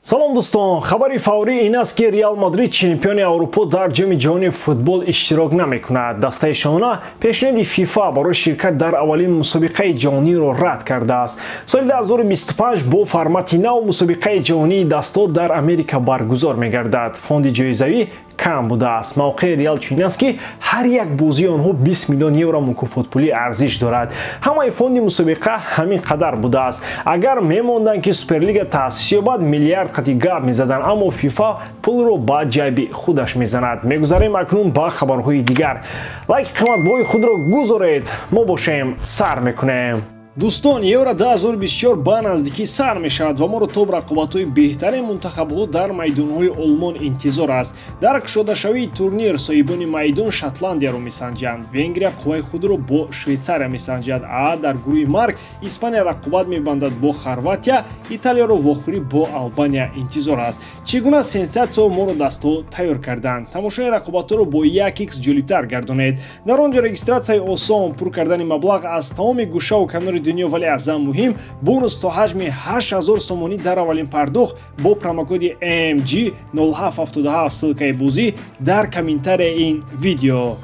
Салом, дӯстон! Хабари фаврӣ ин аст, ки Реал Мадрид, чемпиони Аврупо, дар Ҷоми ҷаҳони футбол иштирок намекунад. Дастаи шоҳона пешниҳоди ФИФА барои ширкат дар аввалин мусобиқаи ҷаҳониро рад кардааст. Соли 2025 бо формати нав мусобиқаи ҷаҳонии дастҳо дар Америка баргузор мегардад. Фонди ҷоизавӣ кам будааст. Мавқеи Реал чунин аст, ки ҳар як бозии онҳо 20 миллион евро мукофотпулӣ арзиш дорад. Ҳамаи фонди мусобиқа ҳамин қадар будааст. Агар мемонданд, ки Суперлига таъсис ёбад, миллиард қати гап мезаданд, аммо ФИФА пулро ба ҷайби худаш мезанад. Мегузарем акнун ба хабарҳои дигар. Лайки қиматбоҳои худро гузоред, мо бошем, сар мекунем. Дӯстон, Евро 2024 ба наздикӣ сар мешавад ва моро то рақобатҳои беҳтарин мунтахабҳо дар майдонҳои Олмон интизор аст. Дар кушодашавии турнир соҳибони майдон Шотландияро месанҷанд, Венгрия қувваи худро бо Швейтсария месанҷад, а дар гурӯҳи марг Испания рақобат мебандад бо Хорватия, Италияро вохӯрӣ бо Албания интизор аст. Чӣ гуна сенсатсияҳо моро дастҳо тайёр карданд? Тамошои рақобатҳоро бо 1x ҷолибтар гардонед. Дар он ҷо регистратсияи осон, пур кардани маблағ аз тамоми гӯшаву канори дунё, вале аз ҳам муҳим, бонус то ҳаҷми 8000 сомонӣ дар аввалин пардохт бо промокоди MG 0777. Ссылкаи бозӣ дар комментарияи ин видео.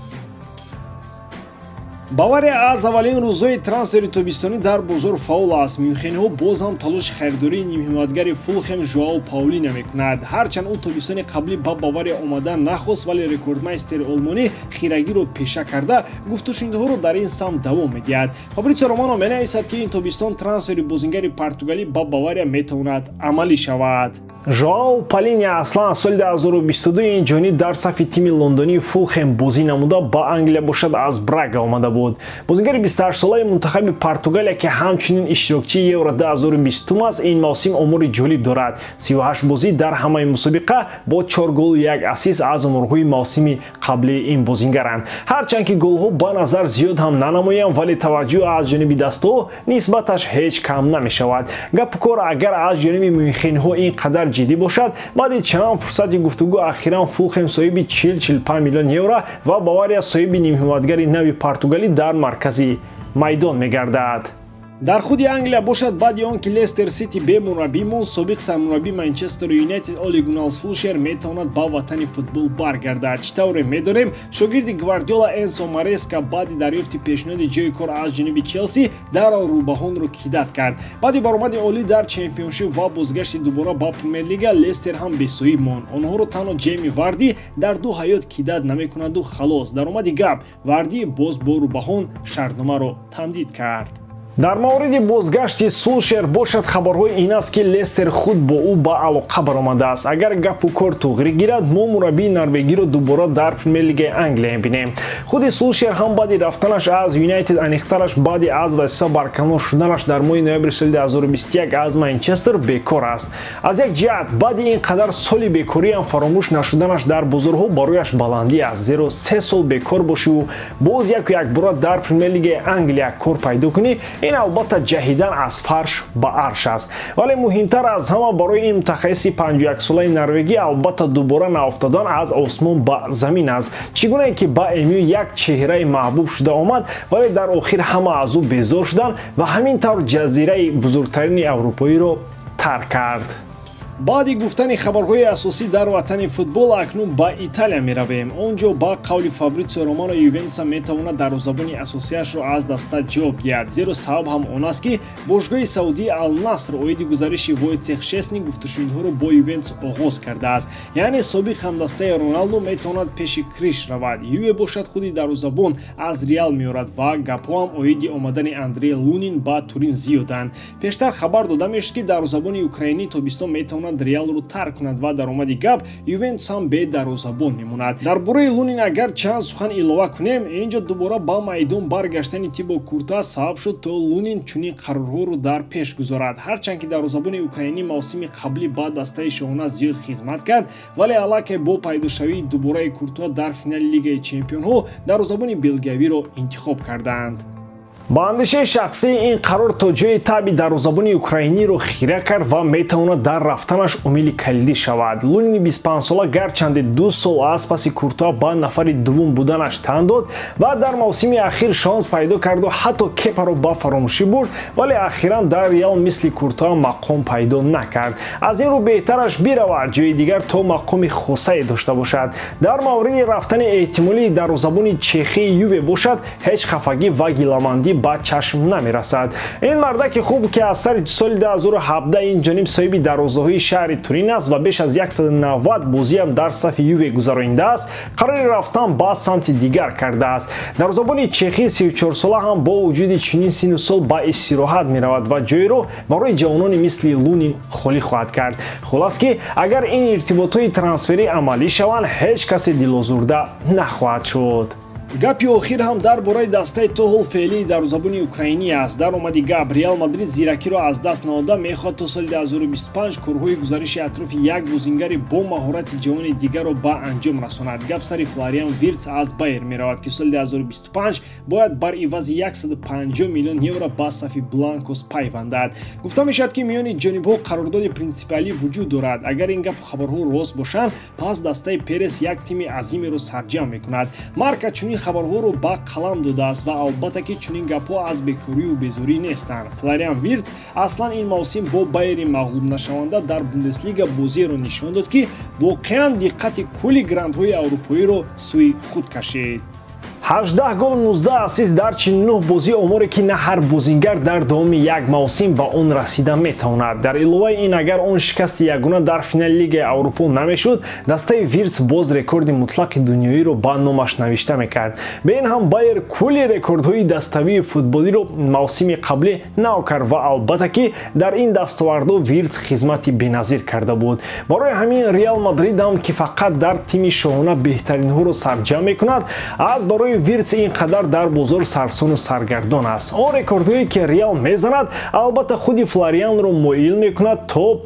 Бавария аз аввалин рӯзҳои трансфери тобистонӣ дар бозор фаъол аст. Мюнхениҳо боз ҳам талоши харидории нимҳимоятгари Фулхем Жоао Паулина мекунад. Ҳарчанд ӯ тобистони қаблӣ ба Бавария омадан нахост, вале рекордмайстери олмонӣ хирагиро пеша карда, гуфтушунидҳоро дар ин самт давом медиҳад. Фабритсио Романо менависад, ки ин тобистон трансфери бозингари португалӣ ба Бавария метавонад амалӣ шавад. Жоао Палиня аслан соли 2022 ин ҷониб дар сафи тими лондонии Фулхем бозӣ намуда, ба Англия бошад аз Брага омада буд. Бозингари 28-солаи мунтахаби Португалия, ки ҳамчунин иштирокчии Евро 2020 аст, ин мавсим омори ҷолиб дорад: 38 бозӣ дар ҳамаи мусобиқа бо 4 голу як ассист аз оморҳои мавсими қаблии ин бозингаранд. Ҳарчанд ки голҳо ба назар зиёд ҳам нанамоянд, вале таваҷҷӯҳ аз ҷониби дастҳо нисбаташ ҳеҷ кам намешавад. Гапу кор агар аз ҷониби мюнхенҳо ин қадар ҷиддӣ бошад, баъди чанд фурсати гуфтугӯ ахиран Фулхем соҳиби 40-45 миллион евро ва Бавария соҳиби нимҳимоятгари нави португалӣ дар маркази майдон мегардад. Дар худи Англия бошад, баъди он ки Лестер Сити бемураббӣ монд, собиқ сармураббии Манчестер Юнайтед Оли Гуннар Сулшер метавонад ба ватани футбол баргардад. Чӣ тавре медонем, шогирди Гвардиола Энсо Мареска баъди дарёфти пешниҳоди ҷои кор аз ҷониби Челси дарҳол рӯбаҳонро кидать кард. Баъди баромади олӣ дар Чемпионшип ва бозгашти дубора ба Премер-лига, Лестер ҳам бесоҳиб монд. Онҳоро танҳо Ҷейми Варди дар ду ҳаёт кидать намекунаду халос. Даромади гап, Варди боз бо рӯбаҳон шартномаро тамдид кард. Дар мавриди бозгашти Сулшер бошад, хабарҳои ин аст, ки Лестер худ бо ӯ ба алоқа баромадааст. Агар гапу кор туғрӣ гирад, мо мураббии норвегиро дубора дар Премер-лигаи Англия мебинем. Худи Сулшер ҳам баъди рафтанаш аз Юнайтед, аниқтараш баъди аз вазифа барканор шуданаш дар моҳи ноябри соли 2021 аз Манчестер, бекор аст. Аз як ҷиҳат, баъди ин қадар соли бекориам фаромӯш нашуданаш дар бозорҳо барояш баландӣ аст, зеро 3 сол бекор бошиву боз яку якбора дар Премер-лигаи Англия кор пайдо кунӣ, ин албатта ҷаҳидан аз фарш ба арш аст. Вале муҳимтар аз ҳама барои ин мутахассиси 51-солаи норвегӣ албатта дубора наофтадан аз осмон ба замин аст. Чӣ гунае ки ба МЮ як чеҳраи маҳбуб шуда омад, вале дар охир ҳама аз ӯ безор шуданд ва ҳамин тавр ҷазираи бузургтарини аврупоиро тарк кард. Баъди гуфтани хабарҳои асосӣ дар ватани футбол, акнун ба Италия меравем. Он ҷо, ба қавли Фабритсио Романо, Ювентуса метавонад дарвозабони асосияшро аз даста ҷавоб диҳад, зеро сабаб ҳам он аст, ки бошгоҳи саудии Алнаср оиди гузариши Войтсех Шесни гуфтушунидҳоро бо Ювентус оғоз кардааст. Яъне собиқ ҳамдастаи Роналдо метавонад пеши Криш равад. Юве бошад, худи дарвозабон аз Реал меорад ва гапҳо ҳам оиди омадани Андрей Лунин ба Турин зиёданд. Пештар хабар дода мешуд, ки дарвозабони украинӣ тобистон метавонад Реалро тарк кунад ва, даромади гап, Ювентус ҳам бе дарвозабон мемонад. Дар бораи Лунин агар чанд сухан илова кунем, ин ҷо дубора ба майдон баргаштани Тибо Куртуа сабаб шуд, то Лунин чунин қарорҳоро дар пеш гузорад. Ҳарчанд ки дарвозабони украинӣ мавсими қаблӣ ба дастаи шоҳона зиёд хизмат кард, вале аллакай бо пайдошавии дубораи Куртуа дар финали Лигаи чемпионҳо дарвозабони белгиявиро интихоб кардаанд. Ба андешаи шахсӣ, ин қарор то ҷои таби дарвозабони украиниро хира кард ва метавонад дар рафтанаш омили калидӣ шавад. Лунини 25сола гарчанде 2 сол аз паси Куртуа ба нафари дуввум буданаш тан дод ва дар мавсими ахир шонс пайдо карду ҳатто Кепаро ба фаромӯшӣ бурд, вале ахиран дар Реал мисли Куртуа мақом пайдо накард. Аз ин рӯ беҳтараш биравад ҷои дигар, то мақоми хосае дошта бошад. Дар мавриди рафтани эҳтимолии дарвозабони чехии Юве бошад, ҳеҷ хафагӣ ва гиламандӣ ба чашм намерасад. Ин мардаки хуб, ки аз сари соли 2017 ин ҷониб соҳиби дарвозаҳои шаҳри Турин аст ва беш аз 190 бозиам дар сафи Юве гузаронидааст, қарори рафтан ба самти дигар кардааст. Дарвозабони чехии 34сола ҳам бо вуҷуди чунин синну сол ба истироҳат меравад ва ҷойро барои ҷавонони мисли Лунин холӣ хоҳад кард. Хулас ки, агар ин иртиботҳои трансферӣ амалӣ шаванд, ҳеҷ касе дилозурда нахоҳад шуд. Гапи охир ҳам дар бораи дастаи то ҳол феълии дарвозабони украинӣ аст. Дар омади гап, Реал Мадрид зиракиро аз даст надода, мехоҳад то соли 2025 корҳои гузариши атрофи як бозингари бо маҳорати ҷавони дигарро ба анҷом расонад. Гап сари Флориан Виртс аз Байер меравад, ки соли 2025 бояд бар ивази 150 миллион евро ба сафи бланкос пайвандад. Гуфта мешавад, ки миёни ҷонибҳо қарордоди принсипиалӣ вуҷуд дорад. Агар ин гапу хабарҳо рост бошанд, пас дастаи Перес як тими азимеро сарҷамъ мекунад. Марка чунин хабарҳоро ба қалам додааст ва албатта ки чунин гапҳо аз бекорию безорӣ нестанд. Флориан Виртс аслан ин мавсим бо Байери мағлубнашаванда дар Бундеслига бозиеро нишон дод, ки воқеан диққати кулли грандҳои аврупоиро сӯи худ кашид. 18 гол, 19 ассист дар 49 бозӣ — оморе, ки на ҳар бозингар дар давоми як мавсим ба он расида метавонад. Дар иловаи ин, агар он шикасти ягона дар финали Лигаи Аврупо намешуд, дастаи Виртс боз рекорди мутлақи дунёиро ба номаш навишта мекард. Бе ин ҳам Байер кулли рекордҳои даставии футболиро мавсими қаблӣ нав кард ва албатта ки дар ин дастовардҳо Виртс хизмати беназир карда буд. Барои ҳамин Реал Мадрид ҳам, ки фақат дар тими шоҳона беҳтаринҳоро сарҷамъ мекунад, аз барои Виртс ин қадар дар бозор сарсону саргардон аст. Он рекордҳое, ки Реал мезанад, албатта худи Флорианро моил мекунад, то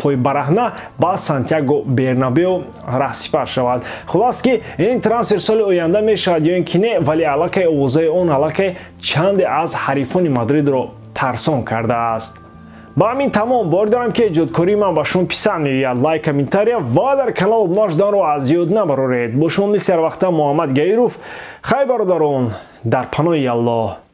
пойбараҳна ба Сантьяго Бернабео раҳсипар шавад. Хулас ки, ин трансфер соли оянда мешавад ё ин ки не, вале аллакай овозаи он аллакай чанде аз ҳарифони Мадридро тарсон кардааст. Ба ҳамин тамом. Бовар дорам, ки эҷодкории ман ба шумо писанд меояд. Лайк, комментария ва дар канал обуна шуданро аз ёд набароред. Бо шумо мисли ҳар вақта Муҳаммад Гаиров. Хай, бародарон, дар паноҳи Аллоҳ.